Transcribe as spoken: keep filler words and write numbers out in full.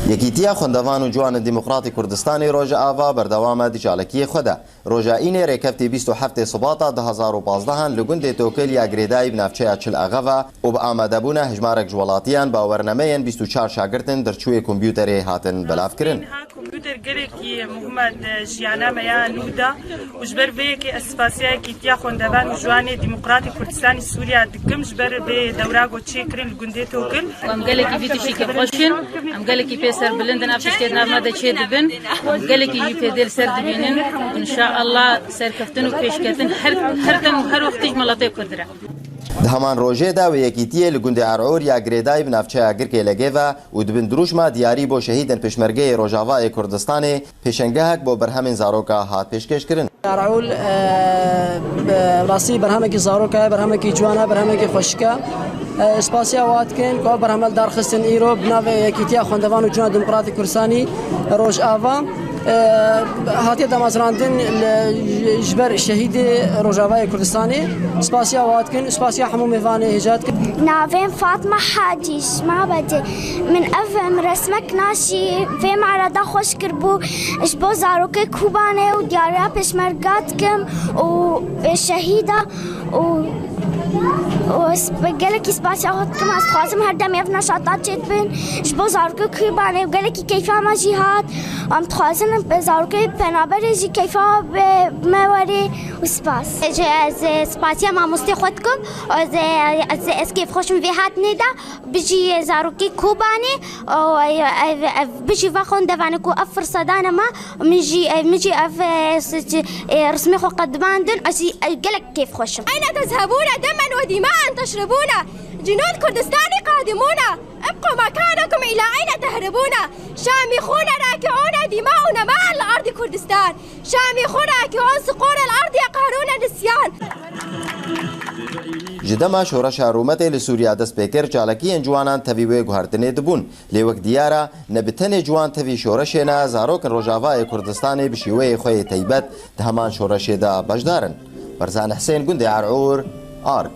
Yekîtiya Xwendevan û Ciwanên Demokratî Kurdistanê Rojava berdewam e di çalakiyê xwe de. Roja Înê rêkeftî bîst û heftê Sibata du hazar û pazdehan li gundê Tokil ya girêdayî bi navçeya Çil Exev e û bi amadebûna hejmarek ji welatiyan bawernameyên bîst û çar şagirtin derçûyê kompûterê hatin belavkirin. Kompûter gelekî muhim e di jiyana me ya nû de û ji ber vê yekê ez spasiya Yekîtiya Xwendevan û Ciwanê Demokratî Kurdistanê Sûriya dikim ji ber vê dewra ku çêkirin li gundê Tokil. Em gelekî vî tiştî kêfxweş in, em gelekî pê serbilind in, ev tiştê di nav me de çêdibin, em gelekî jî fêdê li ser dibînin. Înşaallah serkeftin û pêşketin her, her dem û her wextî ji miletê Kurd re. Di heman rojê de wê yekîtiyê li gundê Er'ûr ya girêdayî bi navçeya Girkê Legê ve û di bin dirûşma diyarî bo şehîdên Pêşmergeyê Rojavayê Kurdistanê pêşengehek bo berhemên zaroka hat pêşkêşkirin. Er'ûl, e, bi rastî berhemekî zaroka ye, berhemekî ciwan e, berhemekî xweşik e. E, spasiya wan dikin ku ev berheme li dar xistin îro bi navê Yekîtiya Xwendevan û Ciwana Demokratîk Kurdistanî Rojava. E, hatiye damezrandin li, ji ber şehîdê Rojavayê Kurdistanê. Spasiya wan dikin, spasiya hemû mêvanê hêja dikin. Navê min Fatma Hacî ji Mabedê. Min ev, em, resmek naşî vê me re da xweş kiribû ji bo zarokê Kobanê û diyariya pêşmerga dikim û, e, şehîda û, û ez gelekî spasiya xwe dikim. Ez dixwazim her demê ev neşata çêdibin ji bo zarokê Kobanê û gelekî keyfa me jî hat. Em dixwazin zarokê Penaberê jî keyfa bi me werê û spas. Ez, ez spasiya mamostê xwe dikim. Ez, ez, ez kêfxweşim vê hatinê de. Bijî zarokê Kobanê, o, ev, ev, bijî va xwendevanê ku ev firseta dane me, min jî, ev, min jî ev, e, s-, ç-, e, rismê xwe qedimandin, ez jî, e, gelek kêfxweş im. أين تذهبون؟ دما ودماء تشربون، جنود كردستان قادمون، ابقوا مكانكم، إلى أين تهربون؟ شامخون راكعون، دماؤنا ماء لأرض كردستان، شامخون راكعون، صقور الأرض يقهرون النسيان. Ji dema şoreşa rûmetê li Sûriya dest pê kir, çalakiyên ciwanan tevî wê guhertinê dibûn. Lê wek diyar e, ne bi tenê ciwan tevî şoreşê ne, zarokên Rojavayê Kurdistanê bi şêweyê xwe yê teybet di heman şoreşê de beşdar in. Berzan Husên, gundê Er'ûr, Ark.